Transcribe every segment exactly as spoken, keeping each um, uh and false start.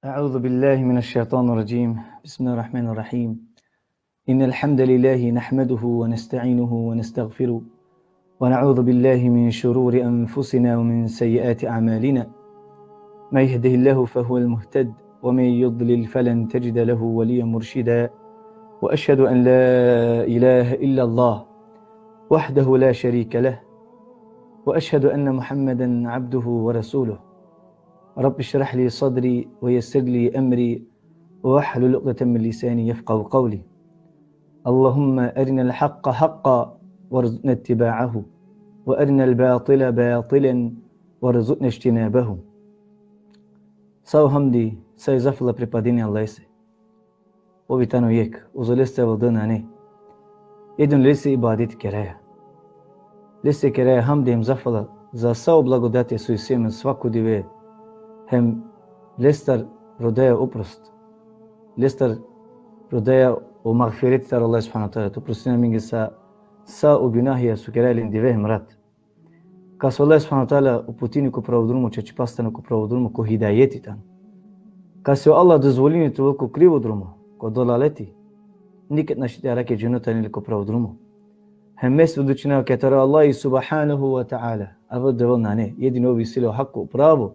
أعوذ بالله من الشيطان الرجيم. بسم الله الرحمن الرحيم. إن الحمد لله نحمده ونستعينه ونستغفره، ونعوذ بالله من شرور أنفسنا ومن سيئات أعمالنا. من يهده الله فهو المهتد، ومن يضلل فلن تجد له وليا مرشدا. وأشهد أن لا إله إلا الله وحده لا شريك له، وأشهد أن محمدا عبده ورسوله. رب اشرح لي صدري ويسر لي أمري واحلل عقدة من لساني يفقهوا قولي. اللهم أرنا الحق حقا وارزقنا اتباعه، وأرنا الباطل باطلا وارزقنا اجتنابه. Sa o hamdi, sa i zafala pripadini Allahese. Ov i tano jekh, uzo leste avel dikh nane. Jedino lese ibadet keraja. Leste keraja hamdi hem zafala za sa o blagodatija so isi amen svako dive. Hem lestar rodaja oprost. Lestar rodaja o magfireti taro Allah subhanahu ve teala. Te oprostini amenge sa, sa o gunahija so keraja len dive hem rat. Kas o Allah subhanahu ve teala uputini ko pravo drumo, čačipaste tano ko pravo drumo, ko hidajeti tano. Kas o Allah dozvolini te ovel ko krivo drumo, ko dalaleti, niked našti te arakhe dženo tani le ko pravo drumo. Hem me svedočinava kaj taro Allah subhanahu ve teala aver Devel nane, jedino ov isi le o hako pravo,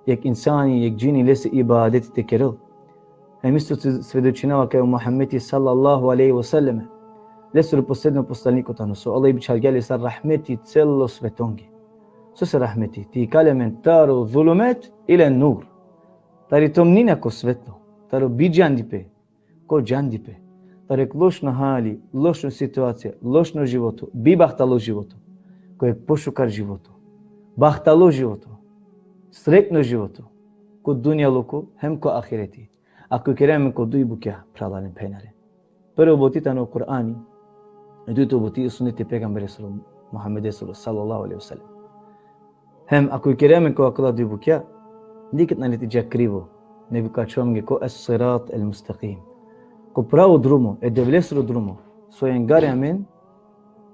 jekh insani, jekh džini lese ibadeti te kerel. Hem isto svedočinava kaj o Muhammedi sallallahu alejhi ve sellem lesoro posledno poslaniko tano, so Allah bičhalgja le sar rahmeti celo svetonge. Sose rahmeti? Te ikalel amen taro zulumet ila nur. Tari tomnina ko svetlo. Taro bidžandipe ko džandipe. Taro jekh lošno hali, lošno situacija, lošno životo, bibahtalo životo, ko jekh pošukar životo, bahtalo životo, sretno životo, ko dunjaluko hem ko ahireti. Ako ikera amen ko duj bukja, phralalen, phenjalen. Prvo buti tano Kur'ani, e dujto buti o suneti e pejgamberesoro, Muhammedesoro, sallallahu alejhi ve sellem. Hem ako ikera amen ko akala duj bukja, niked nane te dža krivo, nego ka ačhol amenge ko es-sirat el-mustekim. Ko pravo drumo, e Devlesoro drumo, so jengari amen,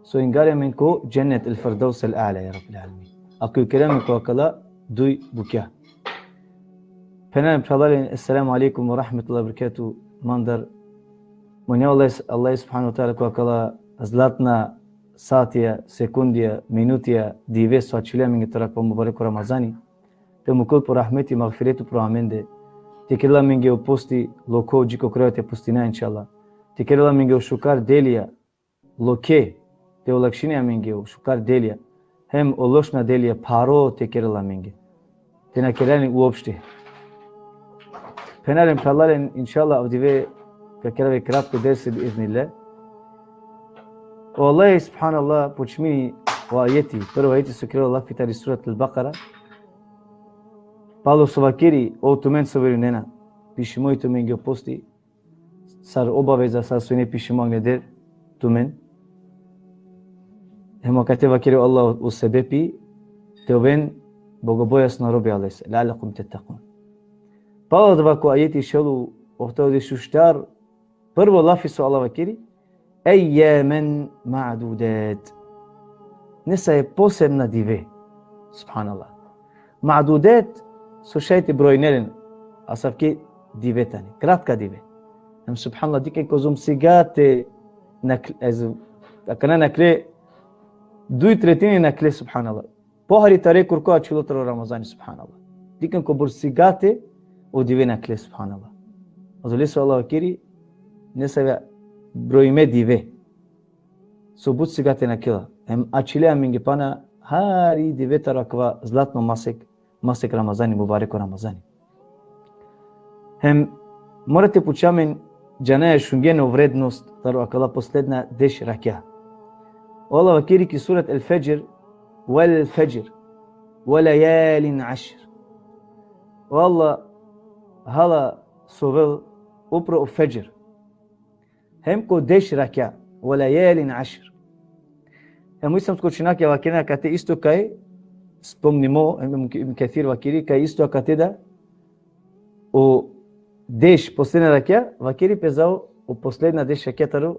so jengari amen ko džennet el-firdevs el-a'la, ja Rabbil alemin. Ako ikera amen ko akala duj bukja. Phenjalen, phralalen, esselamu alejkum ve rahmetullahi ve berekatuhu. Mandar, molinav Allah, Allah subhanahu ve teala ko akala zlatna satija, sekundija, minutija, dive so ačhile amenge taro akava mubareko Ramazani, te mukel po rahmeti, magfireti upro amende. Te kerel amenge o posti lokho, dži ko kraj te postina, inšallah. Te kerel amenge o šukar delija lokhe, te olakšini amenge o šukar delija. Hem o lošna delija pharo te kerel amenge. Te na kerel len uopšte. Phenjalen, phralalen, inšallah, avdive ka kerav jekh kratko dersi bi iznillah. O Allah subhanallah počmini o ajeti, prvo ajeti so kerela lafi tari surat el-Bekara. Palo so vakeri: O tumen so verujnena, pišimo i tumenge o posti sar obaveza, sar so ine pišimo angleder tumen. Hem akate vakeri o Allah o sebepi te oven bogobojazna robi Allahese, leallekum tettekun. Palo adava ko ajeti šel u ohtovardeš u štar, prvo lafi so Allah vakeri: ejjamen ma'dudat. Nesave posebna dive. Subhanallah. Ma'dudat, so šaj te brojne len, asavke dive tane, kratka dive. Hem subhanallah, dikhen kozom sigate nakhle, ez, akana nakhle, duj tretini nakhle, subhanallah. Pohari taro kurko ačhilo taro Ramazani, subhanallah. Dikhen kobor sigate o dive nakhle, subhanallah. Odolese o Allah vakeri: nesave brojime dive so but sigate nakhela. Hem ačhile amenge pana hari dive taro akava zlatno masek, masek Ramazani, mubareko Ramazani. Hem mora te puča amen, džanaja, šungjen o vrednost taro akala posledna deš rakja. O Allah vakeri ki surat el-Fedžr: vel-fedžr, ve lejalin ašr. O Allah, hala sovel upro o fedžr. Hem ko deš rakja, ve lejalin ašr. Hem o islamsko učenjakija vakerena akate isto kaj spomnimo, hem Ibn Kesir vakeri kaj isto akate da o deš posledna rakja, vakeri pe za o posledna deš rakja taro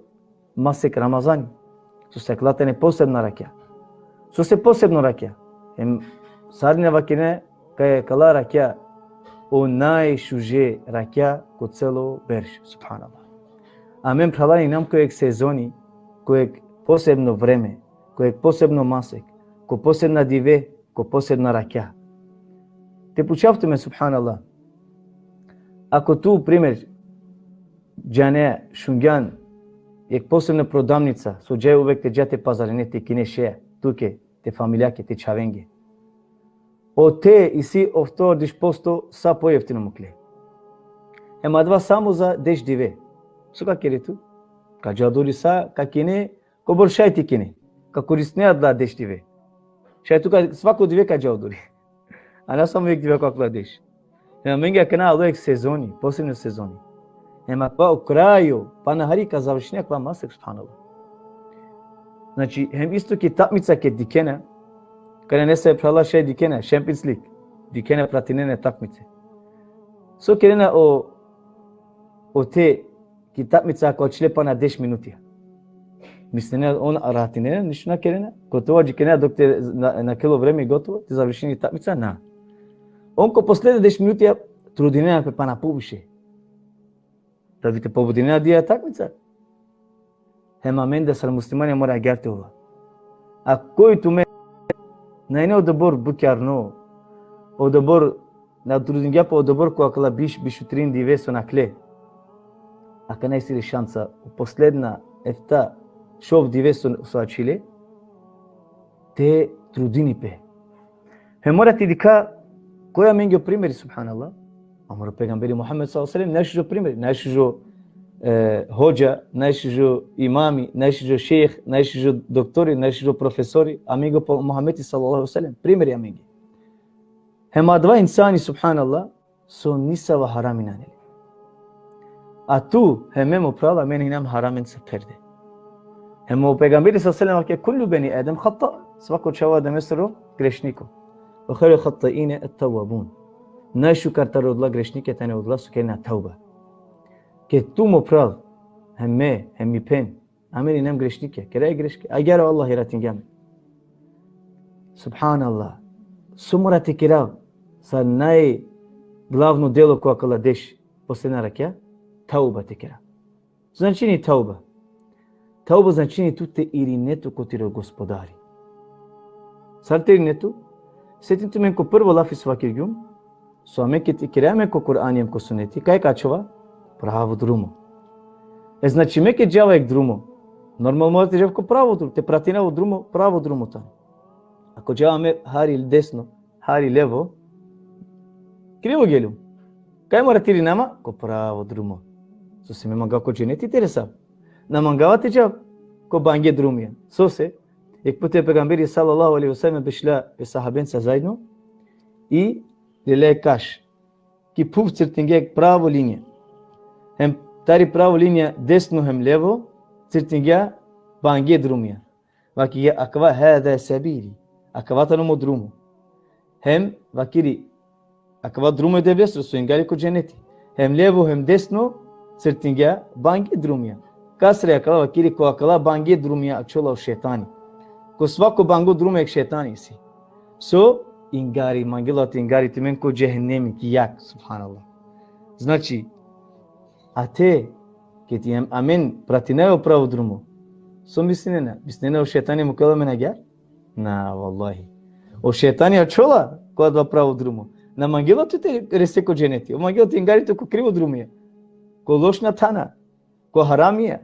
masek Ramazani. Sose akala tane posebna rakja. Sose posebno rakja? Hem sarine vakerena kaj akala rakja o najšuže rakja ko celo berš, subhanallah. Amen, phralalen, inam ko jek sezoni, ko jek posebno vreme, ko jek posebno masek, ko posebna dive, ko posebna rakja. Te pučav tumen, subhanallah. Ako tu, primer, džane, šungjan jek posebno prodavnica, so džaja uvek te dža te pazarine, te kine šeja, tuke, te familijake, te čhavenge. O te isi oftordiš posto sa pojeftino mukle. Hem adava samo za deš dive. So ka kere tu? Ka dža odori sa, ka kine, kobor šaj te kine. Ka koristine adala deš dive. Šaj tu ka, svako dive ka dža odori. A na samo jek dive ko akala deš. Hem amenge akana alo jek sezoni, posebno sezoni. Hem akava o krajo, pana hari ka završini akava masek, subhanallah. Znači, hem isto ki takmica ked dikhena, kana nesave phrala šaj dikhena, Champions League, dikhena, pratinena takmice. So kerena o, o te ki takmica ako ačhile pana deš minutija. Mislinena on rahatinena, ništo na kerena. Ko to adžikerena dok te na, nakhel o vreme i gotovo, te završini takmica, na. On ko posledna deš minutija trudinena pe pana poviše. Da bi te pobedinena adaja takmica. Hem amen da sar muslimanja mora agjaar te ova. A koj tumen na ine odobor bukjarno, odobor na trudingja pe odobor ko akala biš, biš u trin dive so nakhle. Akana isi le šansa, o posledna efta, šov dive so, so ačhile, te trudini pe. Hem mora te dikha koj amenge o primeri, subhanallah. Amaro pejgamberi Muhammed sallallahu alejhi ve sellem, najšužo primeri, najšužo, e, hodža, najšužo imami, najšužo šejh, najšužo doktori, najšužo profesori, amenge o Muhammedi sallallahu alejhi ve sellem, primeri amenge. Hem adava insani, subhanallah, so nisavo harami nane le. A tu, hem me, mo phrala, amen hinam haramenca pherde. Hem o pejgamberi sallallahu alejhi ve sellem vakergja: "Kullu beni Adem hata." Svako čhavo Ademesoro grešniko. "Ve hajrul hataine et-tevvabun." Najšukar taro odola grešnike tane odola so kerena tevba. Ked tu, mo phral, hem me, hem mi phen, amen hinam grešnikja, keraja greške. Agjaar o Allah jaratingja amen. Subhanallah. So mora te kerav, sar najglavno delo ko akala deš, posledna rakja, tevba te kerav. Značini tevba. Tevba značini tu te irine tu ko tiro Gospodari. Sar te irine tu? Setin tumen ko prvo lafi so vakergjum, so amen ked ikeraja amen ko Kur'ani hem ko suneti, kaj ka ačhova? Pravo drumo. E znači, me ked džava jek drumo, normalno mora te džav ko pravo drumo, te pratinav o drumo, pravo drumo tano. Ako džava me hari desno, hari levo, krivo geljum. Kaj mora te irinama? Ko pravo drumo. Sose me mangava ko dženeti te resav. Na mangava te džav ko bange drumija. Sose? Jek puti o pejgamberi sallallahu alejhi ve sellem bešla pe sahabenca zaedno i lelja kaš. Ki phuv crtingja jek pravo linija. Hem tari pravo linija desno hem levo crtingja bange drumija. Vakergja: "Akava, hada sabili." Akava tano mo drumo. Hem vakeri: "Akava drumo e Devlesoro, so ingari ko dženeti." Hem levo hem desno crtingja bange drumija. Kasre akala? Vakeri: "Ko akala bange drumija ačhola o šejtani." Ko svako bango drumo jek šejtani isi. So ingari, mangela te ingari tumen ko džehennemi, ki jag, subhanallah. Znači, a te, ked amen pratinaja o pravo drumo, so mislinena? Mislinena o šejtani mukela amen agjaar? Na, vallahi. O šejtani ačhola ko adava pravo drumo. Na mangela tu te rese ko dženeti. O mangela te ingari tu ko krivo drumija. Ko lošna thana. Ko haramija.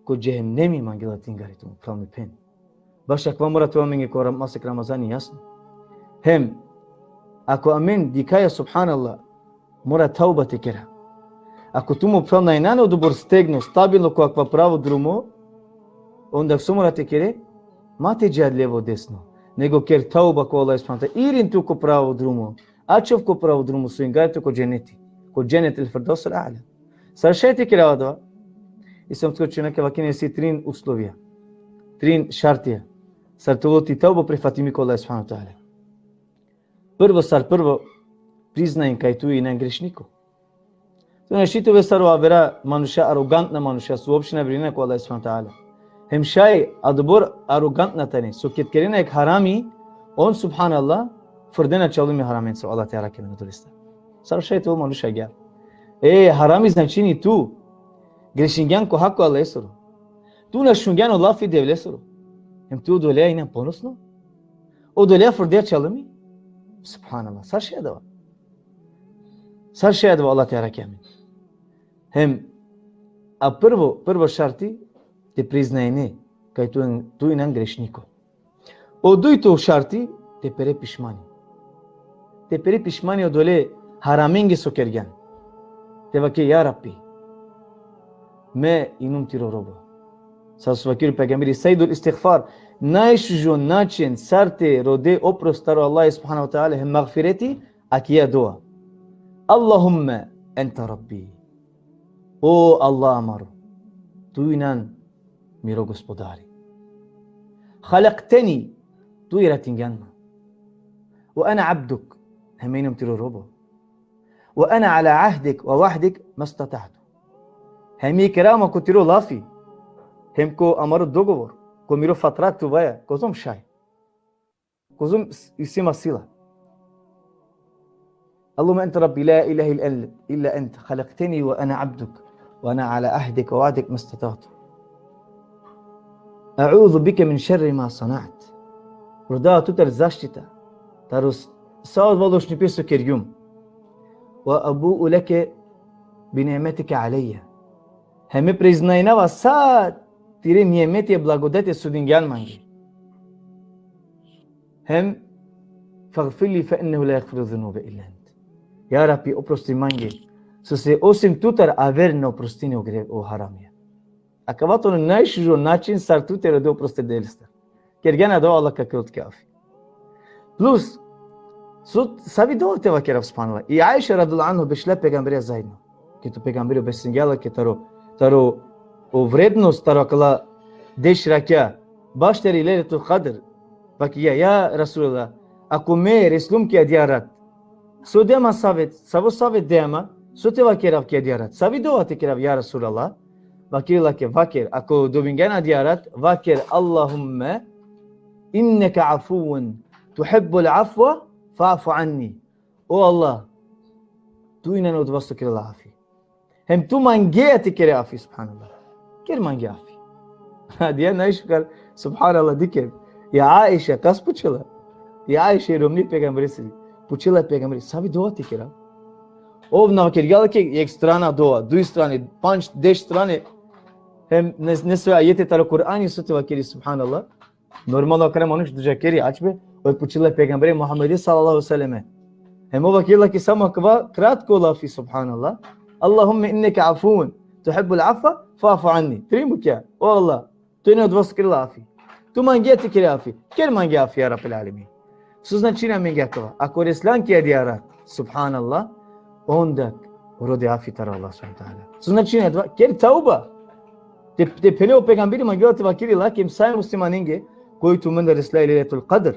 Ko džehennemi mangela te ingari tu, mo phral, mi phen. Baš akava mora te ova amenge ko Ram-, masek Ramazani, jasno. Hem, ako amen dikhaja, subhanallah, mora tevba te kera. Ako tu, mo phral, na inane odobor stegno, stabilno ko akava pravo drumo, onda so mora te kere? Ma te dža levo desno, nego ker tevba ko Allah subhanahu ve teala. Irin tu ko pravo drumo. Ačhov ko pravo drumo, so ingari tu ko dženeti. Ko dženet, el-Firdevs el-A'la. Sar šaj te kera adava? Islamsko učenjake vakeren isi trin uslovija. Trin šartija. Sar te ovel ti tevba prifatimi ko Allah subhanahu ve teala. Prvo sar prvo, priznajin kaj tu injan grešniko. Tu našti te ove sar o avera manuša, arogantna manuša, so uopšte na brinena ko Allah subhanahu ve teala. Hem šaj adobor arogantna tane, so ked kerena jek harami, on, subhanallah, frdena čalumi haramenca, Allah te arakhel amen odolestar. Sar šaj te ovel manuš agjaar. E, harami značini tu grešingjan ko hako Allahesoro. Tu na šungjan o lafi Devlesoro. Hem tu odoleja injan ponosno? Odoleja frdeja čalimi? Subhanallah, sar šaj adava? Sar šaj adava, Allah te arakhi amen. Hem, a prvo, prvo šarti, te priznajne kaj tu, tu injan grešniko. O dujto šarti, te pere pišmani. Te pere pišmani odole haramenge so kergjan. Te vake: Ja Rabbi, me inum tiro robo. Sar so vakeri o pejgamberi, sejidul istigfar, najšužo način sar te rode oprost taro Allah subhanahu ve teala hem magfireti, akija dova: Allahumme ente Rabbi. O Allah amaro, tu injan miro Gospodari. Halekteni, tu jaratingjan man. Ve ene abduk, hem me inum tiro robo. Ve ene ala ahdik ve va'dik mestataatu. Hem ikerav man ko tiro lafi, hem ko amaro dogovor, ko miro fatra tuvaja, kozom šaj. Kozom s-, isi ma sila. Allahumme ente Rabbi la ilahe illa ente, halekteni ve ene abduk, ve ene ala ahdik ve va'dik mestataatu. E'uzu bike min šerri ma sana'at. Rodava tutar zaštita taro s-, sa odova lošnipe so kergjum. Ve ebu'u leke bi ni'metike alejje. Hem me priznajnava sa tire ni'meti e blagodati so dingjan mange. Hem fagfirli fe innehu la jagfiru zunube illa ent. Ja Rabbi, oprosti mange, sose osim tutar aver na oprostini o gre-, o haramija. Akava tano najšužo način sar tu te rode oprost e Devlestar. Kergjan adava, Allah ka kerel tuke afi. Plus, so, savi dova te vakerav, subhanallah. I Aiša radijallahu anha bešla e pejgambereja zaedno. Ked o pejgamberi objašningja lake taro, taro o vrednost taro akala deš rakja, baš tari Lejletul Kadr. Vakeri: Ja Resulallah, ako me reslum ki adija rat, so dea man savet, savo savet dea man, so te vakerav ki adija rat? Savi dova te kerav, ja Resulallah? Vakeri lake: Vaker, ako dobingjan adija rat, vaker: Allahumme inneke afuvun tuhibbul afve fa'fu anni. O Allah, tu injan odova so kerela afi. Hem tu mangea te kere afi, subhanallah. Ker mange afi. Adija najšukar, subhanallah, dikhen. I Aiša, kas pučela? I Aiša, i romni e pejgamberesiri. Pučela e pejgamberi: Savi dova te kerav? Ov na kergja lake jekh strana dova, duj strane, pandž, deš strane. Hem ne, nesave ajete taro Kur'ani so te vakeri, subhanallah. Normalno, akana manuš dužakeri ačbe, oj pučela e pejgambere Muhammede sallallahu alejhi ve selleme. Hem ov vakerela ki samo akava kratko lafi, subhanallah. Allahumme inneke afuvun tuhibbul afve fa'fu anni. Trin bukja. O Allah, tu injan odova so kerela afi. Tu mangea te kere afi. Ker mange afi, ja Rabbil alemin. So značini amenge akava? Ako reslan ki adija rat, subhanallah, onda rode afi taro Allah subhanahu ve teala. So značini adava? Ker tauba. Te, te phene o pejgamberi mangela te vakeri lake hem sa e muslimanenge, koj tumendar resla i Lejletul Kadr,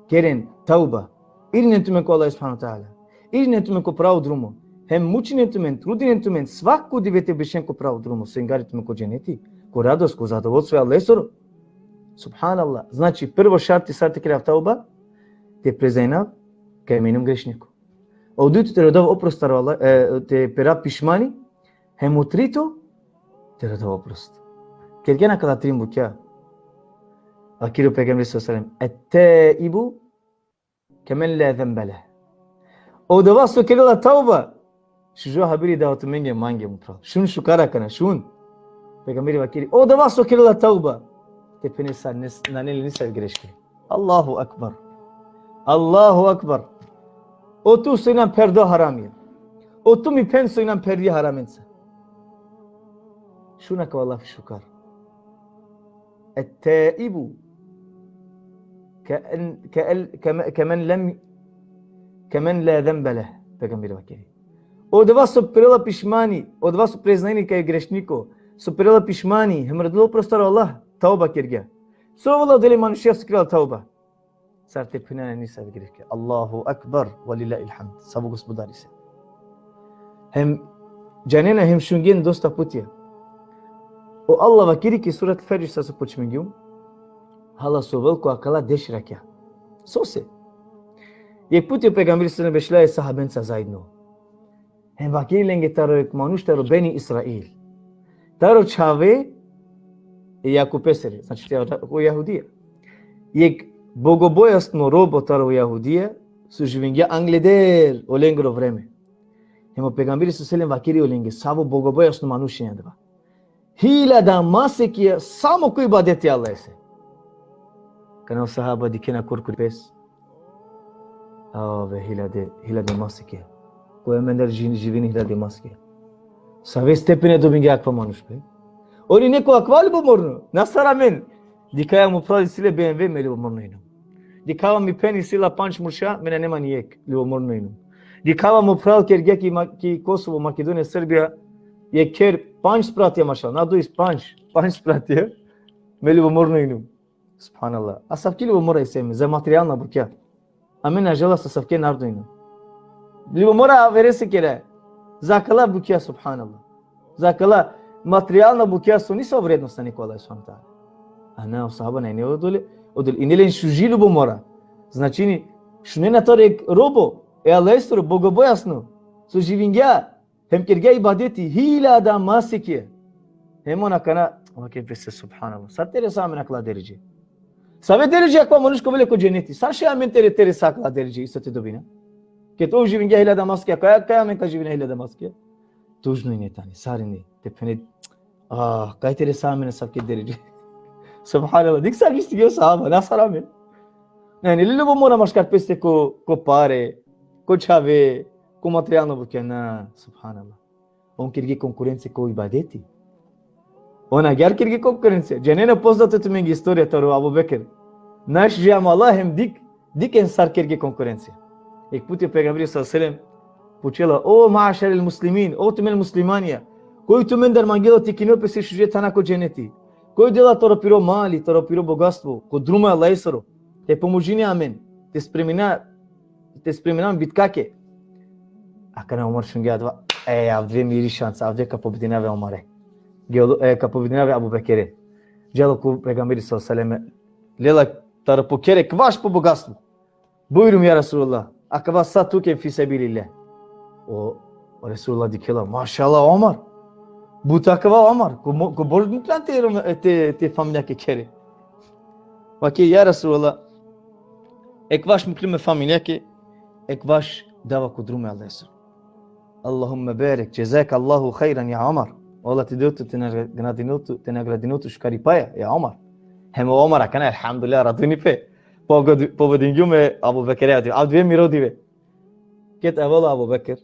keren tauba. Irinen tumen ko Allah subhanahu ve teala. Irinen tumen ko pravo drumo. Hem mučinen tumen, trudinen tumen, svako dive te bešen ko pravo drumo, so ingari tumen ko dženeti, ko radost, ko zadovoljstvo e Allahesoro. Subhanallah. Znači, prvo šarti sar te kerav tauba, te priznajnav kaj me inum grešniko. O dujto te rodav oprost taro Allah, e, te perav pišmani, hem o trito te rodav oprost. Kergjan akala trin bukja? Vakeri o pejgamberi sallallahu alejhi ve sellem: Et-taibu kemen la zenbe leh. Odova so kerela tauba, šužo haberi dava tumenge, mange, mo phral. Šun šukar akana, šun. Pejgamberi vakeri: Odova so kerela tauba, te phene sar nes-, nane le nisavi greške. Allahu ekber. Allahu ekber. O tu so injan pherdo haramija. O tu mi phen so injan pherdi haramenca. Šun akava lafi šukar. Et-taibu ke-, ke-, keme-, kemen lem, kemen la zenbe leh, pejgamberi vakeri. Odova so perela pišmani, odova so priznajni kaj grešniko, so perela pišmani, hem rodela oprost taro Allah, tauba kergja. So ovela odole manušea so kerela tauba? Sar te phena nane nisavi greške. Allahu ekber, ve lillahil hamd. Savo Gospodari si. Hem džanena hem šungjen dosta putija. O Allah vakeri ki surat Fedžr, sar so počmingjum, hala so ovel ko akala deš rakja. Sose? Jekh puti o pejgamberi sallallahu alejhi ve sellem bešla e sahabenca zaedno. Hem vakeri lenge taro jekh manuš taro Beni Israil. Taro čhave e Jakupesere, znači taro o Jahudija. Jekh bogobojazno robo taro Jahudija, so živingja angleder olengoro vreme. Hem o pejgamberi sallallahu alejhi ve sellem vakeri olenge, savo bogobojazno manuš ine adava. Hiljada masekija samo ko ibadeti Allahese. Kana o sahaba dikhena korkori pes. Ave, hiljade, hiljade masekija. Koj amendar ži-, živini hiljade masekija? Save stepene dobingja akava manuš pe? Ov ine ko akava ljubomorno. Na sar amen. Dikhaja mo phral isi le B M W, me ljubomorno inum. Dikhava mi phen isi la pandž murša, me nane ma ni jekh, ljubomorno inum. Dikhava mo phral kergja ki Ma-, ki Kosovo, Makedonija, Srbija, jekh kher pandž spratija, mašallah, na duj, pandž, pandž spratija, me ljubomorno inum. Subhanallah. Asavki ljubomora isi amen, za materijalna bukja. Amen, nažalost, asavke narodo inum. Ljubomora averese kera. Za akala bukja, subhanallah. Za akala materijalna bukja so niso vrednost nane ko Allah subhanahu ve teala. A na, o sahaba na ine odole, odole ine len šuži ljubomora. Značini, šunena taro jekh robo e Allahesoro, bogobojazno, so živingja, hem kergja ibadeti hiljada masekija. Hem on akana, vaker pese, subhanallah. Sar te resa amen akala deredže? Save deredže akava manuš ka ovel le ko dženeti? Sar šaj amen te re-, te resa akala deredže, isto te dobina? Ked ov živingja hiljada masekija, kaj, kaj amen ka živina hiljada masekija? Tužno ine tani, sar ine, te phene, ah, kaj te resa amen asavke deredže? Subhanallah, dikh sar mislinge o sahaba, na sar amen. Nane le ljubomora maškar peste ko, ko pare, ko čhave, ko materijalno bukja, na, subhanallah. On kergje konkurencija ko ibadeti. On agjaar kergje konkurencija. Džanena poznato tumenge istorija taro Abu Bekr. Našuže amala hem dikh, dikhen sar kergje konkurencija. Jekh puti o pejgamberi sallallahu alejhi ve sellem pučela: O mašarel muslimin, o tumen muslimanja, koj tumendar mangela te kinel pese šuže thana ko dženeti? Koj dela taro piro mali, taro piro bogatstvo ko drumo e Allahesoro, te pomožini amen, te spremina, te spremina amen bitkake? Akana Omar šungja adava, e, avdive miri šansa, avdive ka pobedinav e Omare. Gelo, e, ka pobedinav e Abu Bekere. Džala ko pejgamberi sallallahu alejhi ve sellem, lela taro po kher ekvaš po bogatstvo. Bujrum, ja Resulallah, akava sa tuke, fi sebilillah. O, o Resulallah dikhela, mašallah, Omar. But akava Omar, ko mo-, kobor muklan te, te, te familijake khere? Vakeri, ja Resulallah, ekvaš muklum e familijake, ekvaš dava ko drumo e Allahesoro. Allahumme berek, džezakallahu hajran, ja Omar. O Allah te del tut, te nagradinel tut, te nagradinel tut šukaripaja, ja Omar. Hem o Omar akana, elhamdulillah, radujni pe. Pobedi-, pobedingjum e Abu Bekere, avdive miro dive. Ked avela Abu Bekr,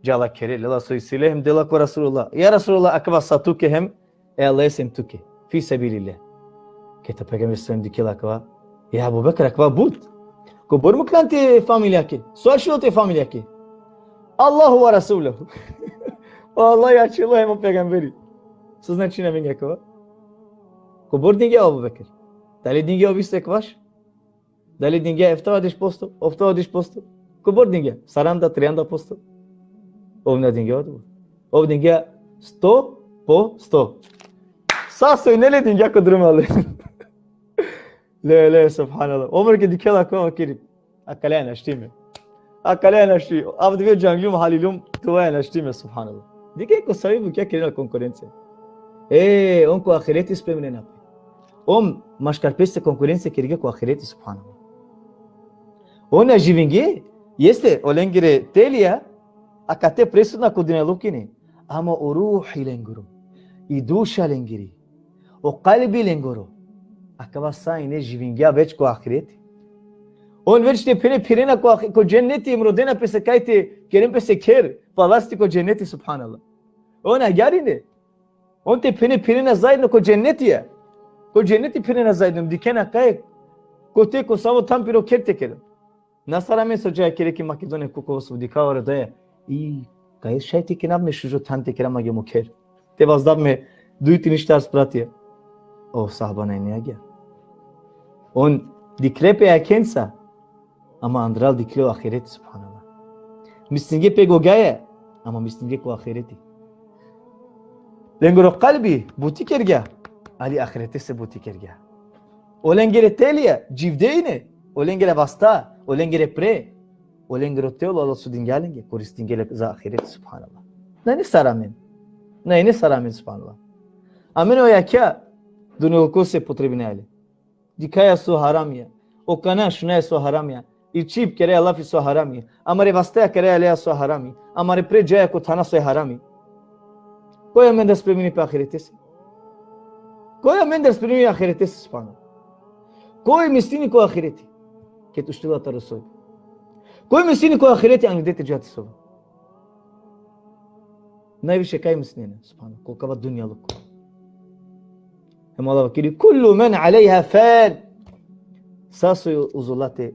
džala khere, lela so isi le hem dela ko Resulallah. Ja Resulallah, akava sa tuke hem e Allahese hem tuke. Fi sebilillah. Ked o pejgamberi sallallahu alejhi ve sellem dikhela akava, ja Abu Bekr, akava but. Kobor muklan te familijake? So ačhilo te familijake? Allahu ve Resuluhu. O Allah ačhilo hem o pejgamberi. So značini amenge akava? Kobor dingja Abu Bekr? Dali dingja ov isto ekvaš? Dali dingja eftavardeš posto, oftovardeš posto? Kobor dingja? Saranda, trianda posto? Ov na dingja odobor. Ov dingja sto po sto. Sa so ine le dingja ko drumo e Allahesoro. Le, le, subhanallah. Omar ked dikhela akava, vakeri: Akaleja našti me. Akaleja našti. Avdive džanglum, halilum, tuvaja našti me, subhanallah. Dikhen ko savi bukja kerena konkurencija. E, on ko ahireti spremnena pe. On maškar peste konkurencija kergja ko ahireti, subhanallah. On na živingje, jeste, olengere telija akate presudna ko dunjaluki ine, ama o ruhi lengoro, i duša lengiri, o kalbi lengoro, akava sa ine živingja već ko ahireti. On već te phene phirena ko ah-, ko dženeti, em rodena pese kaj te keren pese kher, palasti ko dženeti, subhanallah. On agjaar ine. On te phene phirena zaedno ko dženetija. Ko dženeti phirena zaedno, dikhena kaj, kote, ko savo than piro kher te keren. Na sar amen so džaja khere ki Makedonija, ko Kosovo, dikhava rodoja. I, kaj šaj te kinav me šužo than te kerav mange mo kher? Te vazdav me duj, trin, štar spratija. O sahaba na ine agjaar. On dikhle pe jakhenca, ama andral dikhle o ahireti, subhanallah. Mislinge pe gogaja, ama mislinge ko ahireti. Lengoro kalbi buti kergja, ali ahiretese buti kergja. Olengere telija dživde ine, olengere vasta, olengere pre, Olengoro telo Allah sudingja lenge, koristingja le za ahiret, subhanallah. Na ine sar amen. Na ine sar amen, subhanallah. Amen o jakha dunjalukose potrebinaja le. Dikhaja so haramija. O kana šunaja so haramija. I čhib keraja lafi so harami. Amare vasteja keraja leja so harami. Amare pre džaja ko thana so harami. Koj amendar spremini pe ahiretese? Koj amendar spremini ahiretese, subhanallah? Koj mislini ko ahireti? Ked uštela taro sojbe. Koj mislini ko ahireti, angli te dža te sova? Najviše kaj mislinena, subhanallah, ko kava dunjaluko. Hem Allah vakeri, kullu men alejha fan. Sa so uzo late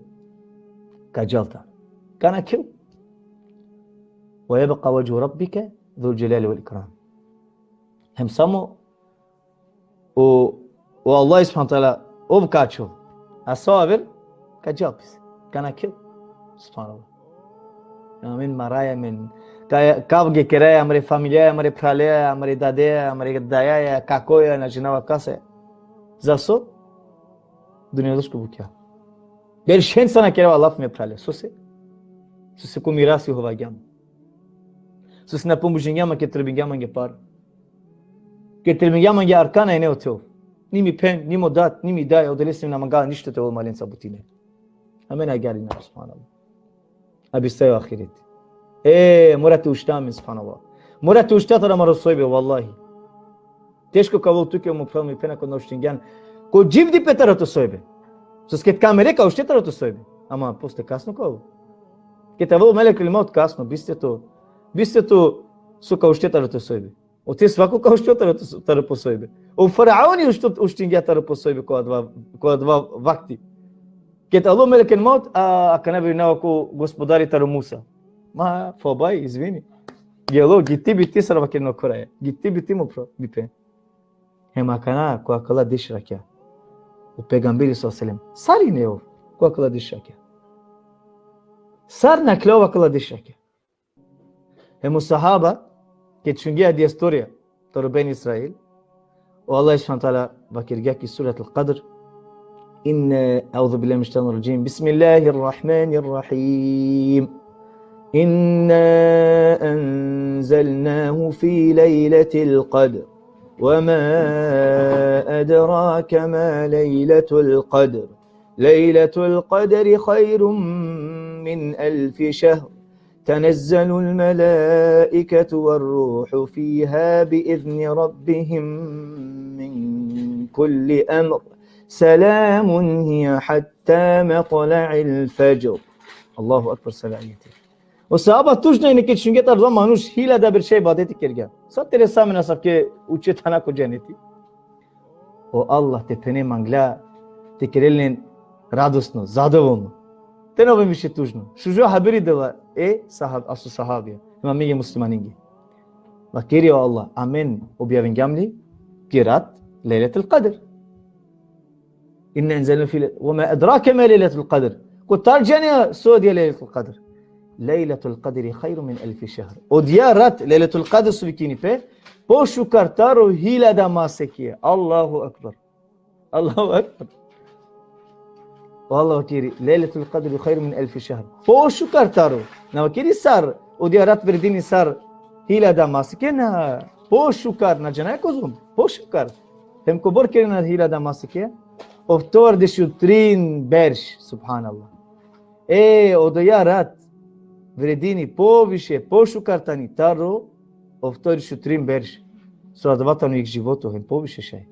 ka džal tano. Ka nakhel. Ve jebka vedžhu rabbike zul dželali vel ikram. Hem samo o, o Allah subhanahu ve teala, ov ka ačhol. A sa aver ka džal pes. Ka nakhel. Subhanallah. Amen maraja, amen. Ka-, kavge keraja amare familijaja, amare phraleja, amare dadeja, amare dajaja, kakoja, na džanava kase. Za so? Dunjalučko bukja. Beršenca na kerava lafi, me phrale. Sose? Sose ko mirasi hovagjam. Sose na pomožingja man ked trebingja mange pare. Ked trebingja mange arkana ine o telo. Ni mi phen, ni mo dat, ni mi daj, odolese na mangava ništo te ovel malenca butine. Amen agjaar injam, subhanallah. A bistaja o ahireti. E, mora te ušta amen, subhanallah. Mora te ušta taro amaro sojbe, vallahi. Teško ka ovel tuke, mo phral, mi phen, ako na uštingjan. Ko dživdipe taro to sojbe. Soske ked ka mere ka ušte taro to sojbe. Ama posle kasno ka ovel. Ked avel melekul maut kasno, biste to, biste to so ka ušte taro to sojbe. Ote svako ka uštel taro, taro po sojbe. O faraoni ušto-, uštingja taro po sojbe ko adava, ko adava vakti. Ked alo melekul maut, a, akana birina ko gospodari taro Musa. Ma, fobaj, izvini. Gelo, gitti bitti sar vakerena o Koran. Gitti bitti, mo phral, bipe. Hem akana, ko akala deš rakja. O pejgamberi sallallahu alejhi ve sellem. Sar ine ov, ko akala deš rakja. Sar nakhla ov akala deš rakja. Hem o sahaba, ked šungje adija istorija taro Beni Israil, o Allah subhanahu ve teala vakergja ki Suratul Kadr, إن، أعوذ بالله من الشيطان الرجيم. بسم الله الرحمن الرحيم. إنا أنزلناه في ليلة القدر. وما أدراك ما ليلة القدر. ليلة القدر خير من ألف شهر. تنزل الملائكة والروح فيها بإذن ربهم من كل أمر. سلام هي حتى مطلع الفجر. Allahu ekber, sela ajeti. O sahaba tužna ine ked šungje taro adava manuš hiljada berša ibadeti kergja. Sa te resel amen asavke uče thana ko dženeti. O Allah te phene mangla, te kerel len radosno, zadovoljno. Te na oven više tužno. Šužo haberi dela e sahab-, aso sahabija. Hem amenge muslimaninge. Vakeri o Allah, amen objavingjam li ki rat Lejletul Kadr. إنا أنزلناه في ليلة، وما أدراك ما ليلة القدر. Kotar džanea so adija Lejletul Kadr. ليلة القدر خير من ألف شهر. Odija rat, Lejletul Kadr so vikini pe, pošukar taro hiljada masekija. Allahu ekber. Allahu ekber. O Allah vakeri, ليلة القدر خير من ألف شهر. Pošukar taro. Na vakeri sar, odija rat vredini sar hiljada masekija, na. Pošukar, na džanaja kozom. Pošukar. Hem kobor kerena hiljada masekija? Oftovardeš u trin berš, subhanallah. E, odoja rat vredini poviše, pošukar tani taro oftovardeš u trin berš. So adava tano jek životo, hem poviše šaj.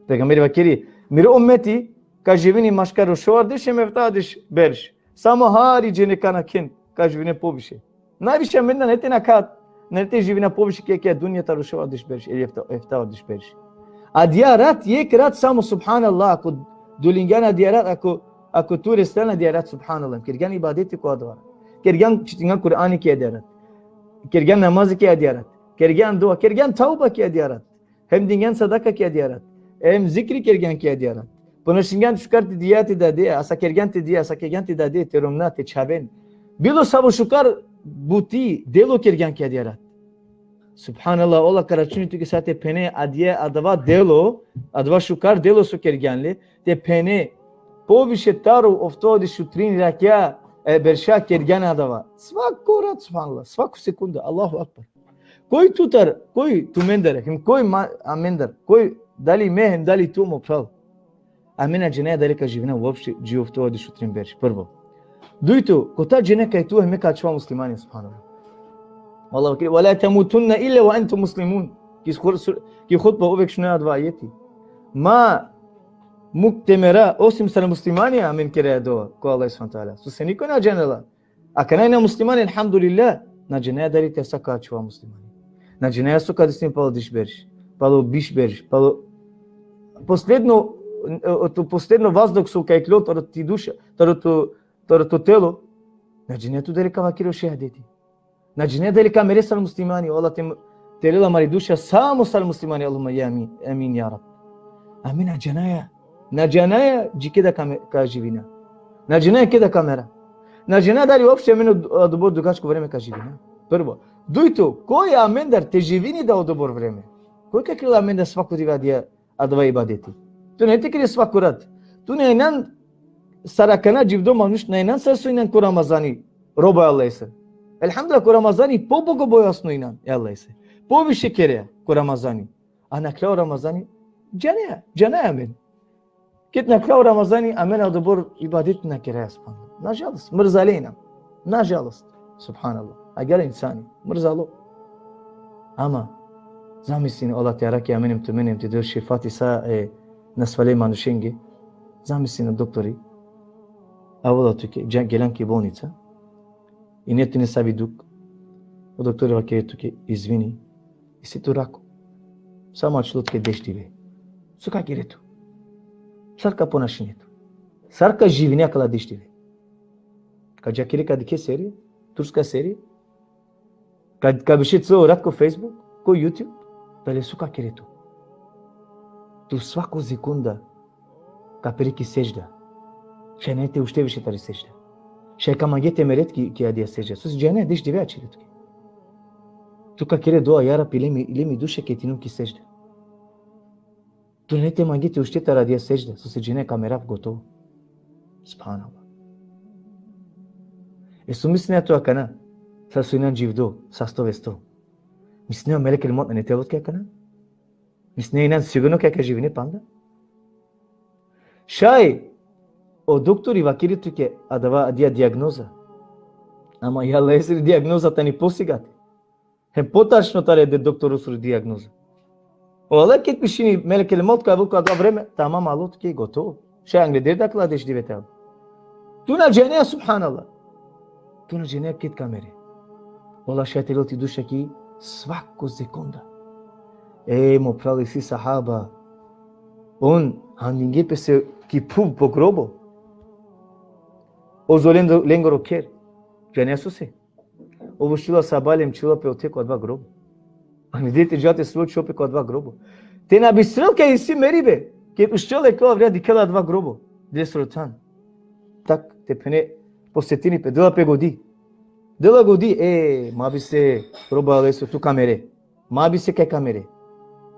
Pejgamberi vakeri, miro ummeti ka živini maškar o šovardeš hem eftavardeš berš. Samo hari džene ka nakhen, ka živine poviše. Najviše amendar nane te nakha, nane te živina poviše ki, ki dunja taro šovardeš berš, ili efta-, eftavardeš berš. Adija rat, jek rat samo, subhanallah, ako dolingjan adija rat, ako, ako tu reslan adija rat, subhanallah, kergjan ibadeti ko adava. Kergjan, čitingjan Kur'ani ki adija rat. Kergjan namazi ki adija rat. Kergjan dua, kergjan tauba ki adija rat. Hem dingjan sadaka ki adija rat. Hem zikri kergjan ki adija rat. Ponašingjan šukar te dija te dade, asa kergjan te dija, asa kergjan te dade, te romna, te čhaven. Bilo savo šukar buti, delo kergjan ki adija rat. Subhanallah, ola ka računi tuke sa te phene adija, adava delo, adava šukar delo so kergjan le, te phene poviše taro oftovardeš u trin rakja, E berša kergjan adava. Svako rat, subhanallah, svako sekunda, Allahu Akbar. Koj tutar, koj tumendar, hem koj ma, amendar, koj dali me, hem dali tu, mo phral. Amen na džanaja dali ka živina uopšte dži oftovardeš u trin berš. Prvo. Dujto, kotar džene kaj tu, hem ka ačhova muslimani, subhanallah. Allah vakeri, "Ve la temutunne illa ve entum muslimun." Ki, sur, ki hutba uvek šunaja adava ajeti. Ma muk te mera, osim sar muslimani, amen keraja dova ko Allah subhanahu ve teala. Sose niko na džanela. Akana injan muslimani, elhamdulillah, na džanaja dali te sa ka ačhova muslimani. Na džanaja so ka desini palo deš berš, palo biš berš, palo posledno, e, to posledno vazduh so ka iklol taro ti duša, taro to, taro to telo. Na džanaja tu dali ka vakeri o šehadeti. Na džanaja dali ka mere sar muslimani, o Allah te, te lela amari duša samo sar muslimani, Allahumme ja amin, amin ja Rab. Amen na džanaja, na džanaja dži keda ka, me, ka živina. Na džanaja keda ka mera. Na džanaja dali uopšte amen od-, odobor dugačko vreme ka živina. Prvo. Dujto, koj amendar te živini da odobor vreme? Koj ka kerela amendar svako dive adija adava ibadeti? Tu nane te kere svako rat. Tu na injan sar akana dživdo manuš, na injan sar so injan ko Ramazani, roba e Allahese. Elhamdulillah, ko Ramazani pobogobojazno injan e Allahese. Poviše kerea ko Ramazani. A nakhlja o Ramazani, džanaja, džanaja amen. Ked nakhlja o Ramazani, amen odobor ibadeti na keraja, subhanallah. Nažalost, mrzale injan. Nažalost, subhanallah. Agjaar insani, mrzalo. Ama, zamislin, Allah te arakhi amen hem tumen hem te del šifati sa e nasvale manušenge. Zamislin, o doktori avela tuke, dža-, gelan ki bolnica. Ine tu nesavi dukh. O doktori vakeri tuke, izvini, isi tu rako. Samo ačhilo tuke deš dive. So ka kere tu? Sar ka ponašine tu? Sar ka živine akala deš dive? Ka dža kere ka dikhe serija, turska serija? Ka, ka beše celo rat ko Facebook, ko YouTube? Dali so ka kere tu? Tu svako sekunda ka pere ki sedžda. Šaj nane te ušte više tari sedžda. Šaj ka mange te mere ki, ki adija sedžda. Sose džanaja deš dive ačhile tuke. Tu ka kere dova, ja Rabbi, le mi, le mi duša ked inum ki sedžda. Tu nane te mange te ušte tari adija sedžda, sose džanaja ka merav, gotovo. Subhanallah. E so mislinea tu akana, sar so injan dživdo, sasto vesto? Mislinea o melekul mevt nane te avol tuke akana? Mislinea injan sigurno kaj ka živine panda? Šaj o doktori vakeri tuke adava, adija diagnoza. Ama e Allahesiri diagnoza tani posigate. Hem potačno tari e doktorosiri diagnoza. O Allah ked pišini, melekul mevt ka avol ko adava vreme, tamam, alo tuke, gotovo. Šaj angleder da akala deš dive te avel. Tu na džanea, subhanallah. Tu na džanea ked ka mere. O Allah šaj te lel ti duša ki svako sekunda. E, mo phral, isi sahaba. On handinge pese ki phuv po grobo. Ozo lendo-, lengoro kher. Džanea sose? Ov uštilo sabale hem čhilo pe ote ko adava grobo. Ani dete džate sulo čhilo pe ko adava grobo. Te na bistrel kaj isi meribe. Ked uštilo ko avri, dikhela adava grobo. Desro than. Tak te phene posetini pe, dela pe godi. Dela godi, e, ma bi se, roba e Allahesoro, tu ka mere. Ma bi se kaj ka mere.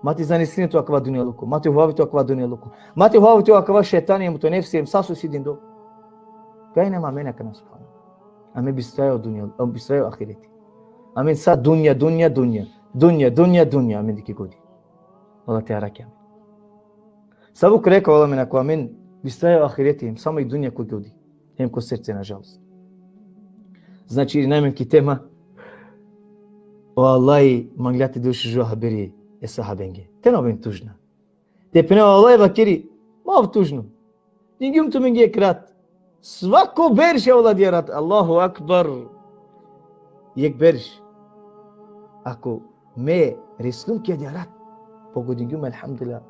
Ma te zanesine tu akava dunjaluko. Ma te huvavi tu akava dunjaluko. Ma te huvavi tu akava šejtani hem to nefsi hem sa so si dindo. Kaj inam amen akana, subhanallah? Amen bistraja o dunja, amen bistraja o ahireti. Amen sa dunja, dunja, dunja. Dunja, dunja, dunja, amen dikhe godi. Allah te arakhi amen. Savo kraj ka ovel amen ako amen bistraja o ahireti, samo i dunja ko godi. Hem ko srce, nažalost. Znači, irina amen ki tema, o Allah mangla te del šužo haberi e sahabenge. Te na oven tužna. Te phene, o Allah vakeri, ma ov tužno. Dingjum tumenge jekh rat. Svako berš avela adija rat. Allahu ekber. Jekh berš. Ako me reslum ki adija rat, pogodingjum, elhamdulillah.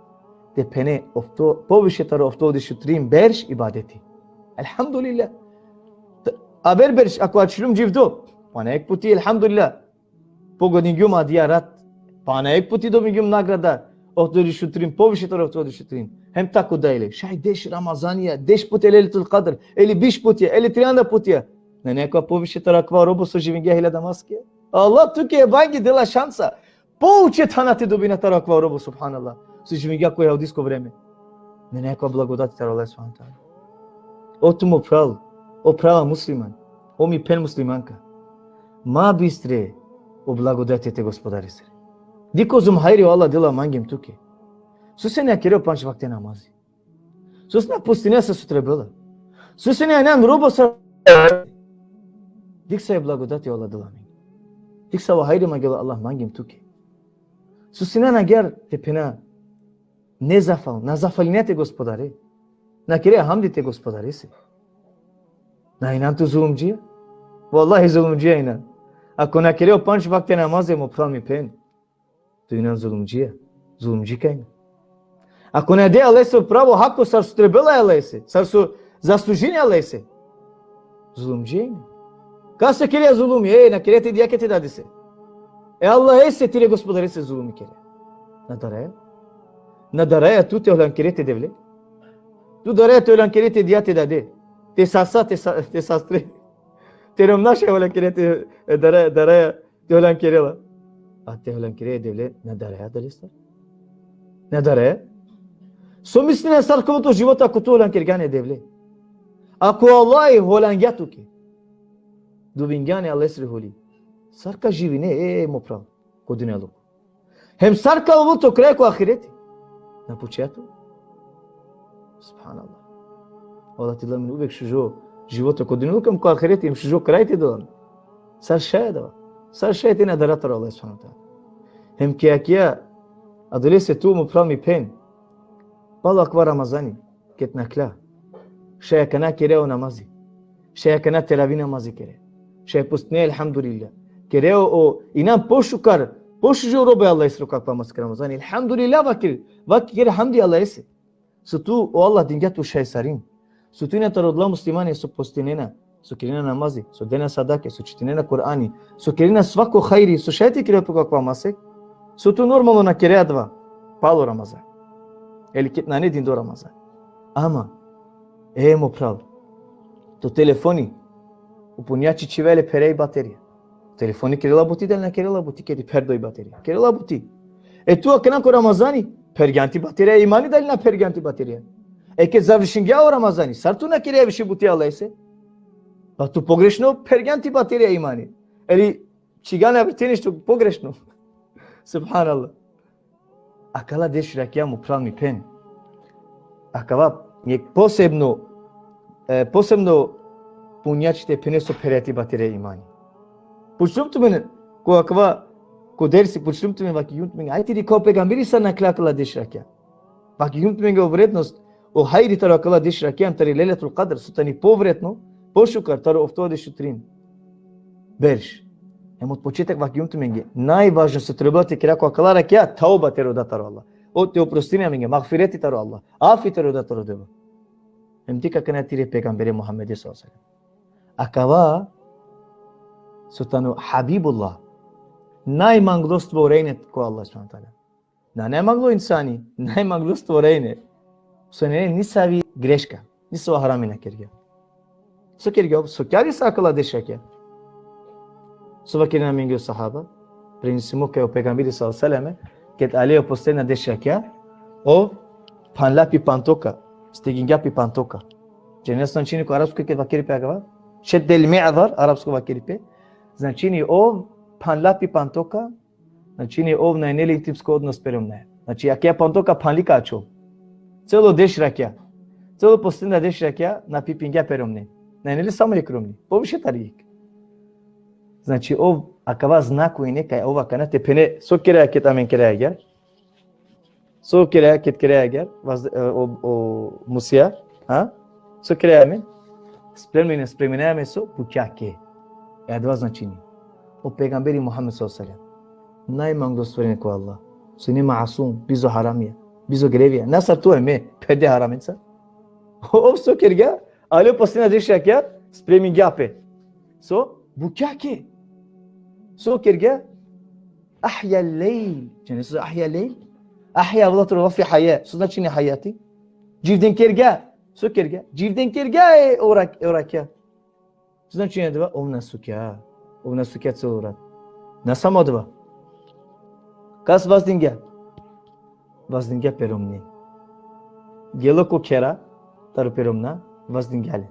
Te phene, ofto, poviše taro oftovardeš u trin berš ibadeti. Elhamdulillah. T-, aver berš, ako ačhiljum dživdo, pana jekh puti, elhamdulillah. Pogodingjum adija rat, pana jekh puti dobingjum nagrada, oftovardeš u trin, poviše taro oftovardeš u trin. Hem tako dalje. Šaj deš Ramazanija, deš puti Lejletul Kadr, ili biš putija, ili trianda putija. Nane akava poviše taro akava robo so živingja hiljada maske? Allah tuke, bangi, dela šansa. Pouče thana te dobina taro akava robo, subhanallah. So živingja ko jahudisko vreme. Nane akava blagodati taro Allah subhanahu ve teala? O tu mo phral, o phrala musliman. O mi phen muslimanka, ma bistre o blagodati te Gospodaresere. Dikh kozom hajri o Allah dela mangem tuke. Sose na kere o pandž vakte namazi? Sose na postine sar so trebela? Sose na inan robo sar? Dikh save blagodati o Allah dela mangem. Dikh savo hajri mangela Allah mangem tuke. Sose na agjaar te phena nezafal, na zafalinea te Gospodare. Na kerea hamdi te Gospodarese. Na inan tu zulumdžija? Vallahi zulumdžija inan. Ako na kerea o pandž vakte namazi, mo phral, mi phen, tu inan zulumdžija. Zulumdžika inan. Ako na dea lese o pravo hako sar so trebela e lese, sar so zaslužinea lese, zulumdžija inan. Kase kerea zulumi? E, na kerea te dajake te dadese. E Allahese, tire Gospodarese zulumi kerea. Na daraja? Na daraja tu te holjan kere te Devle? Tu daraja te holjan kere te dija, te dade, te sasa, te sa-, te sastre? Te romnja šaj holjan kere te, e, daraja, daraja te holjan kere la. A te holjan kere e Devle, na daraja adalestar? Na daraja? So misline sar ka ovel to životo ako tu holjan kergjan e Devle? Ako Allah holjangja tuke, dubingjan e Allahesri holi, sar ka živine, e, mo phral, ko dunjaluko? Hem sar ka ovel to kraj ko ahireti? Na pučea tu? Subhanallah. Allah te dela amen uvek šužo životo ko dunjaluko, hem ko ahireti hem šužo kraj te dela amen. Sar šaj adava? Sar šaj te na dara taro Allah subhanahu ve teala? Hem ki akija, adalese tu, mo phral, mi phen, palo akava Ramazani, ked nakhla, šaj akana kerea o namazi. Šaj akana teravi namazi kerea. Šaj postine, elhamdulillah. Kerea o, inan pošukar, pošužo robo e Allahesoro ko akava masek Ramazani. Elhamdulillah vakir, vakir hamdi Allahese. So tu, o Allah dingja tu šaj sarin. So tu inan taro odola muslimanja so postinena, so kerena namazi, so dena sadake, so čitinena Kur'ani, so kerena svako hajri so šaj te kere pe ko akava masek. So tu normalno na kerea adava palo Ramazan, ili ked nane dindo Ramazan. Ama, e, mo phral, to telefoni, o punjači čhivela le, pherea i baterija. Telefoni kerela buti, dali na kerela buti ked i pherdo i baterija? Kerela buti. E tu akana ko Ramazani, phergjan ti baterija e imani, dali na phergjan ti baterija? E ked završingja o Ramazani, sar tu na kerea više buti Allahese? Pa tu pogrešno phergjan ti baterija e imani. Ili čhigjan aver te nešto pogrešno. Subhanallah. Akala deš rakja, mo phral, mi phen, akava jekh posebno, e, posebno punjači te phene so pherea ti baterija e imani. Pučlum tumen ko akava, ko dersi, pučlum tumen, vakergjum tumen, ajde dikha o pejgamberi sar nakhla akala deš rakja. Vakergjum tumenge o vrednost, o hajri taro akala deš rakja, tari Lejletul Kadr, so tani povredno, pošukar taro oftovardeš u trin berš. Hem od početak vakergjum tumenge, najvažno so trebela te kera ko akala rakja, tauba te roda taro Allah. O, te oprostini amenge, magfireti taro Allah, afi te roda taro Devle. Hem dikh akana tire pejgambere Muhammede sallallahu alejhi ve sellem. Akava so tano Habibullah, najmanglo stvorenje ko Allah subhanahu ve teala. Na najmanglo insani, najmanglo stvorenje. So nane nisavi greška, nisavo harami na kergja. So kergja ov? So kjari sa akala deš rakja? So vakerena amenge o sahaba, prenesimo kaj o pejgamberi sallallahu alejhi ve sellem, ked ale o posledna deš rakja, ov phanla pi pantoka, stegingja pi pantoka. Džanen so značini ko arapsko ked vakeri pe akava? Šeddel mi'zar, arapsko vakeri pe. Značini ov phanla pi pantoka, značini ov na ine le intimsko odnos pe romnjaja. Znači, akaja pantoka phanli ka ačhol. Celo deš rakja. Celo posledna deš rakja na pipingja pe romnje. Na ine le samo jekh romni. Poviše tari jekh. Znači, ov akava znako ine kaj ov akana te phene, so keraja ked amen keraja agjaar. So keraja ked keraja agjaar, vaz-, e, o, o musija, ha? So keraja amen? Spremine, spremine amen so? Bukjake. E adava značini. O pejgamberi Muhammed sallallahu alejhi ve sellem, najmanglo stvorenje ko Allah, so ine masum, bizo haramija, bizo grevija. Na sar tu hem me, perde haramenca. Ov so kergja? Ale posledna deš rakja, spremingja pe. So? Bukjake. So kergja? Ahja lejl. Džanen so ahja lejl? Ahja avela taro lafi haja. So značini hajati? Dživden kergja. So kergja? Dživden kergja e o rak-, o rakja. So značini adava? Ov na sukja. Ov na sukja celo rat. Na samo adava. Kas vazdingja? Vazdingja pe romni. Gelo ko khera taro pe romna, vazdingja le.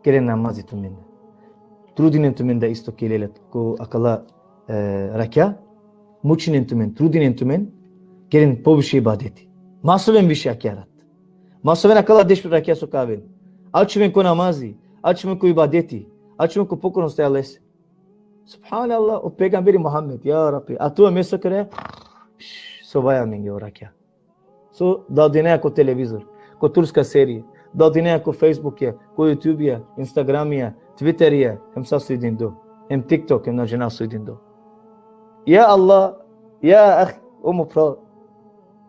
Kere namazi tumende. Trudinen tumen da isto keljela ko akala, e, rakja. Mučinen tumen, trudinen tumen, keren poviše ibadeti. Ma soven više akja rat. Ma soven akala deš rakja so ka aven. Ačhuven ko namazi, ačhuven ko ibadeti, ačhuven ko pokornost e Allahese. Subhanallah, o pejgamberi Muhammed, ja Rabbi. A tu amen so kere, sovaja amenge o rakja. So dadineja ko televizor, ko turska serije, dadineja ko Facebookija, ko YouTubeja, Instagramija, Twitterija, hem sa so idin do. Hem TikTok, hem na džana so idin do. Ja Allah, ja ah, o mo phral.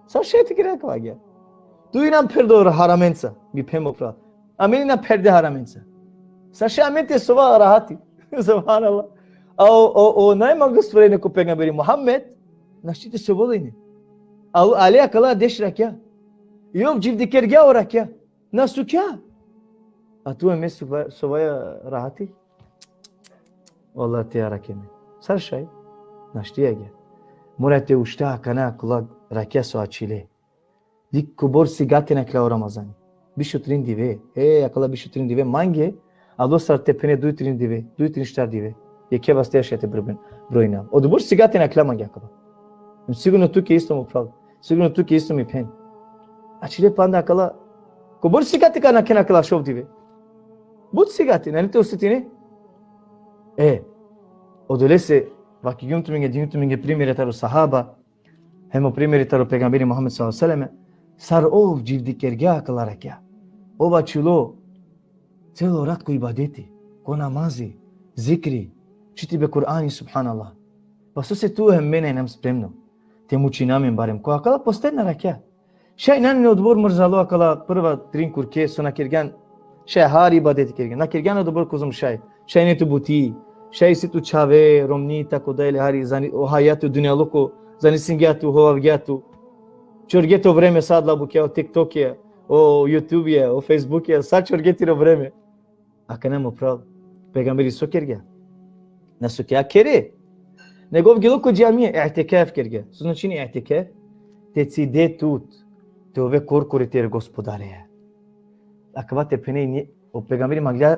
Sar šaj te kere akava agjaar? Tu injan pherdo haramenca, mi phen mo phral. Amen injan pherde haramenca. Sar šaj amen te sova rahati? Subhanallah. A o, o, o najmanglo stvorenje ko pejgamberi Muhammed, našti te sovol ine. A, ale akala deš rakja. I ov dživdikergja o rakja. Na sukja. A tu amen sova-, sovaja rahati? Vallahi te arakhe me. Sar šaj? Našti agjaar. Mora te ušta akana akala rakja so ačhile. Dik kobor sigati nakhla o Ramazani. Biš u trin dive. E, akala biš u trin dive mange, alo sar te phene duj trin dive, duj trin štar dive. Jekhe vaste šaj te brojbe-, brojna. Odobor sigati nakhla mange akala. Sigurno tuke isto mo phral. Sigurno tuke isto mi phen. Ačhile panda akala. Kobor sigati ka nakhen akala šov dive? But sigati, nane te osetine? E, odolese, vakergjum tumenge, dingjum tumenge primere taro sahaba, hem o primeri taro pejgamberi Muhammed sallallahu alejhi ve sellem, sar ov dživdikergja akala rakja. Ov ačhilo celo rat ko ibadeti, ko namazi, zikri, čitibe Kur'ani, subhanallah. Pa sose tu hem me na injam spremno te mučina amen barem ko akala posledna rakja? Šaj nane odobor mrzalo akala prva trin kurke so na kergjan, šaj hari ibadeti kergjan. Na kergjan odobor kozom šaj. Šaj ine tu buti. Šaj isi tu čhave, romni, tako dalje, hari zani-, o hajati, o dunjaluko, zanisingja tu, hovavgja tu. Čorge to vreme sa adala bukja, o TikTokija, o YouTubeja, o Facebookija, sa čorge tiro vreme. Akana mo phral, pejgamberi so kergja? Na sukja khere. Nego ov gelo ko džamija, i'tikaf kergja. So značini i'tikaf? Te cide tut, te ove korkori tire gospodareja. Akava te phene nje, o pejgamberi manglja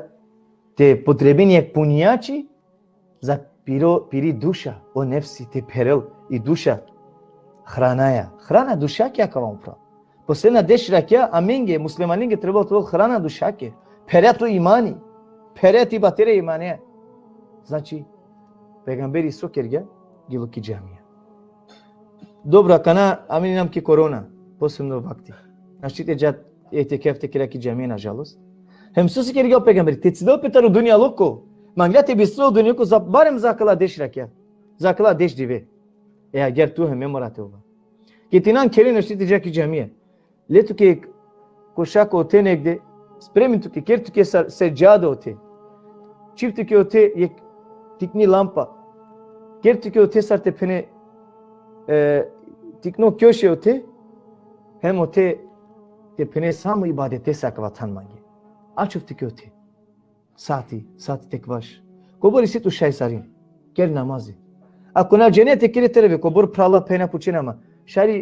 te upotrebini jekh punjači za piro, piri duša, o nefsi te pherel i duša hranaja. Hrana dušake akava, mo phral. Posledna deš rakja amenge, muslimaninge, trebela te ovel hrana dušake. Pherea to imani. Pherea ti batere imane. Znači, pejgamberi so kergja? Gelo ki džamija. Dobro, akana amen injam ki korona, posebno vakti. Našti te dža i'tikaf te kera ki džamija, nažalost. Hem so si kergja o pejgamberi, te cidel pe taro dunjaluko. Manglja te bistrel o dunjaluko za, barem za akala deš rakja. Za akala deš dive. E agjaar tu hem me mora te ova. Ked injan khere, našti te dža ki džamija. Le tuke košako ote negde, spremin tuke, ker tuke sar sedžada ote. Čhiv tuke ote jekh tikni lampa. Ker tuke ote sar te phene, e, tikno kjoše ote, hem ote te phene samo ibadetese akava than mange. Ačhuv tuke ote. Sati, sati te kvaš. Kobor isi tu šaj sarin, ker namazi. Ako na džane te kere teravih, kobor phrala, phenja pučena ma. Šaj li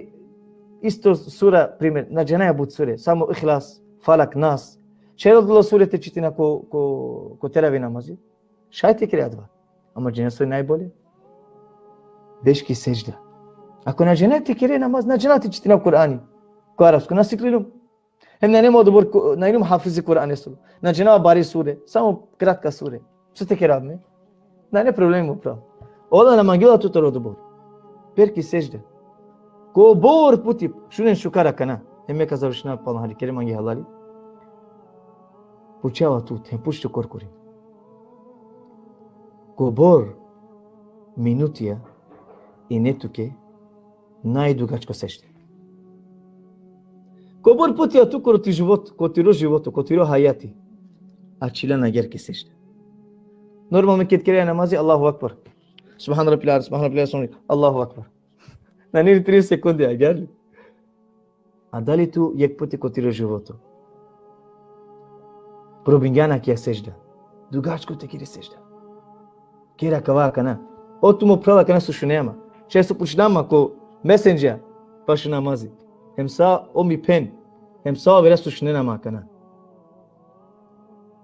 isto sura, primer, na džanaja but sure, samo Ihlas, Falak, Nas. Šaj li adala sure te čitina ko, ko, ko teravih namazi? Šaj te kere adava. Ama džane so najbolje? Beš ki sedžda. Ako na džane te kere namaz, na džana te čitina Kur'ani. Ko arapsko, na sikliljum. Hem nane ma odobor ko-, na inum hafizi Kur'anesoro. Na džanava bari sure, samo kratka sure. So te kerav me? Nane problemi, mo phral. Ola na mangela tut odobor. Per ki sedžda. Kobor puti, šunen šukar akana. Hem me ka završinav, palo hari, kere mange halali. Pučava tut, hem puč tu korkori. Kobor minutija ine tuke najdugačko sedžda? Kobor putija tu ko tiro život, ko tiro životo, ko tiro hajati ačhilan agjaar ki sedžda? Normalno ked keraja namazi, Allahu Ekber. Subhan Rabbil Ala, Subhan Rabbil Ala, Allahu Ekber. Nane li trideset sekundi agjaar li? A dali tu jekh puti ko tiro životo probingjan akija sedžda? Dugačko te kere sedžda. Kera akava akana. O tu mo phral akana so šunea ma. Šaj so pučna ma ko Messenger, paše namazi. Hem sa o mi phen. Hem sa overa so šunena ma akana.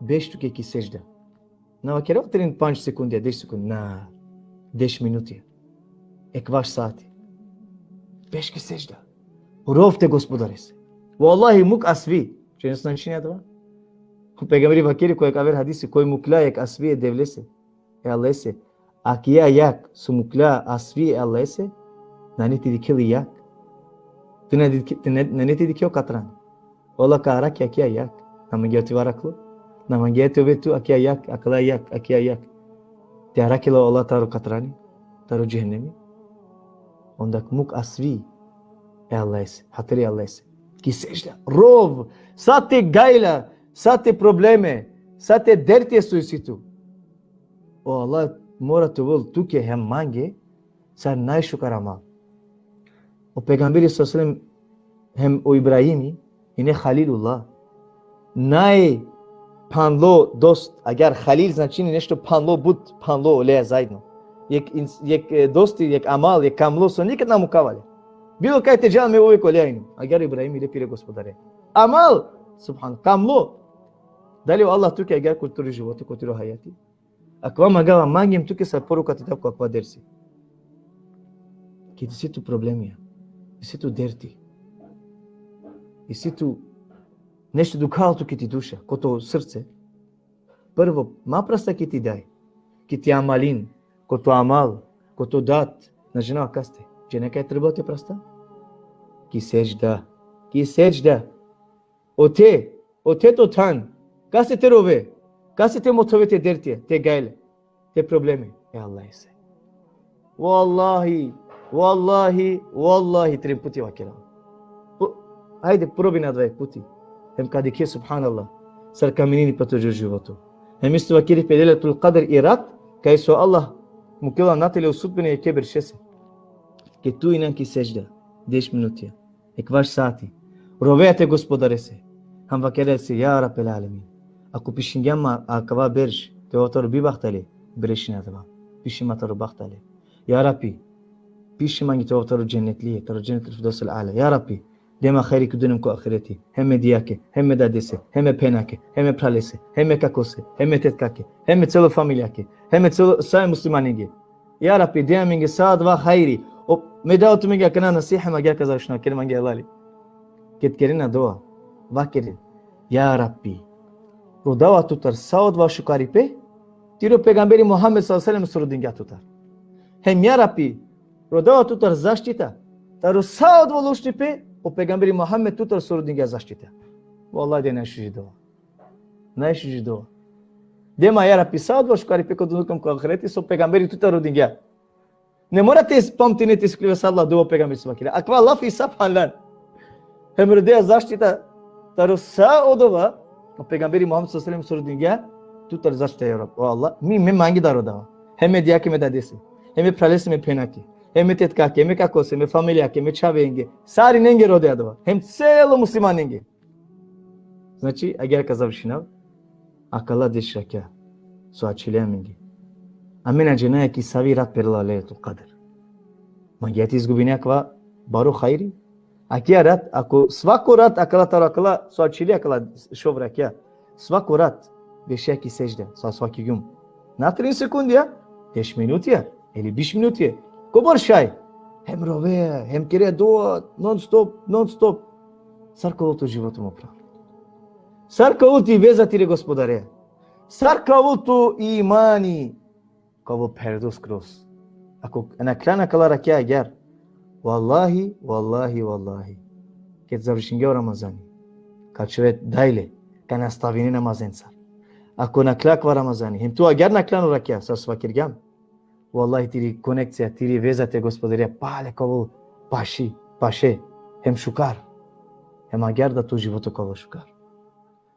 Beš tuke ki sedžda. Na vakerava trin panč sekundija, deš sekundija. Na. Deš minutija. Ekvaš sati. Peš ki sedžda. Rov te Gospodarese. Vallahi muk asvi. Šaj značini adava? O pejgamberi vakeri ko jek aver hadisi, koj mukla jek asvi e Devlese, e Allahese, akija jak so mukla asvi e Allahese, nane te dikhel i jak. Tu nane te dikhe-, tu nane, nane te dikhel o katran. O Allah ka arakhi akija jak. Na mangea te ove araklo. Na mangea te ove tu akija jak, akala jak, akija jak. Te arakhela o Allah taro katrani, taro džehenemi. Onda muk asvi e Allahese, hatri e Allahese. Ki sedžda. Rov, sa te gajla, sa te probleme, sa te dertija so isi tu. O Allah mora te ovel tuke hem mange sar najšukar amal. O pejgamberi sallallahu alejhi ve sellem hem o Ibrahimi, ine Halilullah. Najphanlo dost, agjar Halil značini nešto phanlo, but phanlo oleja zaedno. Jek ins-, jek, e, dosti, jek amal, jek kamlo so nikad na mukava le. Bilo kaj te džal, me uvek oleja inum. Agjar Ibrahimi le pire Gospodare. Amal, subhan, kamlo. Dali o Allah tuke agjar ko tiro životo, ko tiro hajati? Akava mangava, mangem tuke sar poruka te dav ko akava dersi. Ked isi tu problemija, isi tu derti, isi tu nešto dukhalo tu ki ti duša, ko to srce. Prvo, ma prasta ki ti daj, ki ti amalin, ko to amal, ko to dat, na džanav kaste. Džane kaj trebela te prasta? Ki sedžda, ki sedžda. Ote, ote to than, kaste te rove, kaste te mothove te dertija, te gajle, te probleme. E Allahese. Vallahi, vallahi, vallahi, trin puti vakerava. Po-, hajde, probin adava jek puti. Hem ka dikhe, subhanallah, sar ka menini pe to životo. Hem isto vakeri pe Lejletul Kadr i rat, kaj so Allah mukela natele o sudbine jekhe beršese. Ked tu inan ki sedžda, deš minutija, ekvaš sati, rovea te Gospodarese. Hem vakerea lese, ja Rabbel alemin. Ako pišingja ma akava berš te ova taro bibahtale, brešin adava. Piši ma taro bahtale. Ja Rabbi, piši mange te ova taro dženetlije, taro dženetul firdevsul ala. Ja Rabbi, de ma hajri ki dunja hem ko ahireti. Hem me dijake, hem me dadese, hem me phenake, hem me phralese, hem me kakose, hem me tetkake, hem me celo familijake, hem me celo sa e muslimanenge. Ja Rabbi, de amenge sa adava hajri. O, me dava tumenge akana nasiha, hem agjar ka završinav, keren mange halali. Ked kerena dova, vakeren: Ja Rabbi, rodava tutar sa odova šukaripe, tiro pejgamberi Muhammed sallallahu alejhi ve sellem so rodingja tutar. Hem ja Rabbi, rodava tutar zaštita taro sa odova lošnipe, o pejgamberi Muhammed tutar so rodingja zaštita. Vallahi, de najšuži dova. Najšuži dova. De ma, ja Rabbi, sa odova šukaripe ko dunjaluko hem ko ahireti so pejgamberi tutar rodingja. Ne mora te pamtine, te sikljove sa adala dova o pejgamberi so vakergja. Akava lafi sa phanlan. Hem rodea zaštita taro sa odova o pejgamberi Muhammed sallallahu alejhi ve sellem so rodingja tutar zaštita, ja Rabbi. O Allah, mi, me mange da rodava. Hem me dijake, me dadese, hem me phralese, me phenake, hem me tetkake, hem me kakose, hem me familijake, hem me čhavenge. Sarinenge rodea dova. Hem celo muslimanenge. Znači, agjar ka završinav, akala deš rakja so ačhile amenge. Amen na džanaja ki savi rat perela Lejletul Kadr. Mangea te izgubine akava baro hajri? Akija rat, ako svako rat akala taro akala so ačhile akala šov rakja, svako rat bešea ki sedžda, sa svaki jum. Na trin sekundija, deš minutija, ili biš minutija. Kobor šaj. Hem rovea, hem kerea dova, non stop, non stop. Sar ka ovel to životo, mo phral? Sar ka ovel ti veza tire Gospodare? Sar ka ovel to imani? Ka ovel pherdo skroz. Ako nakhlan akala rakja agjar, vallahi, vallahi, vallahi, ked završingja o Ramazani, ka ačhove dalje, ka nastavine namazencar. Ako nakhla akava Ramazani, hem tu agjar nakhlan o rakja, sar so vakergjam, vallahi, tiri konekcija, tiri veza te Gospodarija pale ka ovel paši, paše, hem šukar. Hem agjar da to životo ka ovel šukar.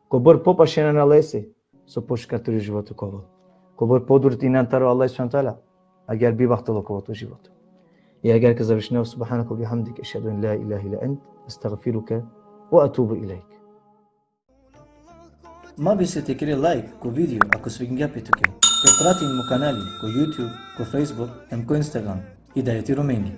Kobor popaše inan Allahese, so pošukar tiro životo ka ovel. Kobor podur inan taro Allah subhanahu ve teala, agjar bibahtalo ka ovel to životo. I agjar ka završinav: Subhaneke ve bihamdike, ešhedu en la ilahe illa ent, estagfiruke ve etubu ilejk. Ma bister te kere lajk ko video ako svidingja pe tuke. Te pratin mo kanali ko YouTube, ko Facebook, hem ko Instagram. Hidajeti Romenge.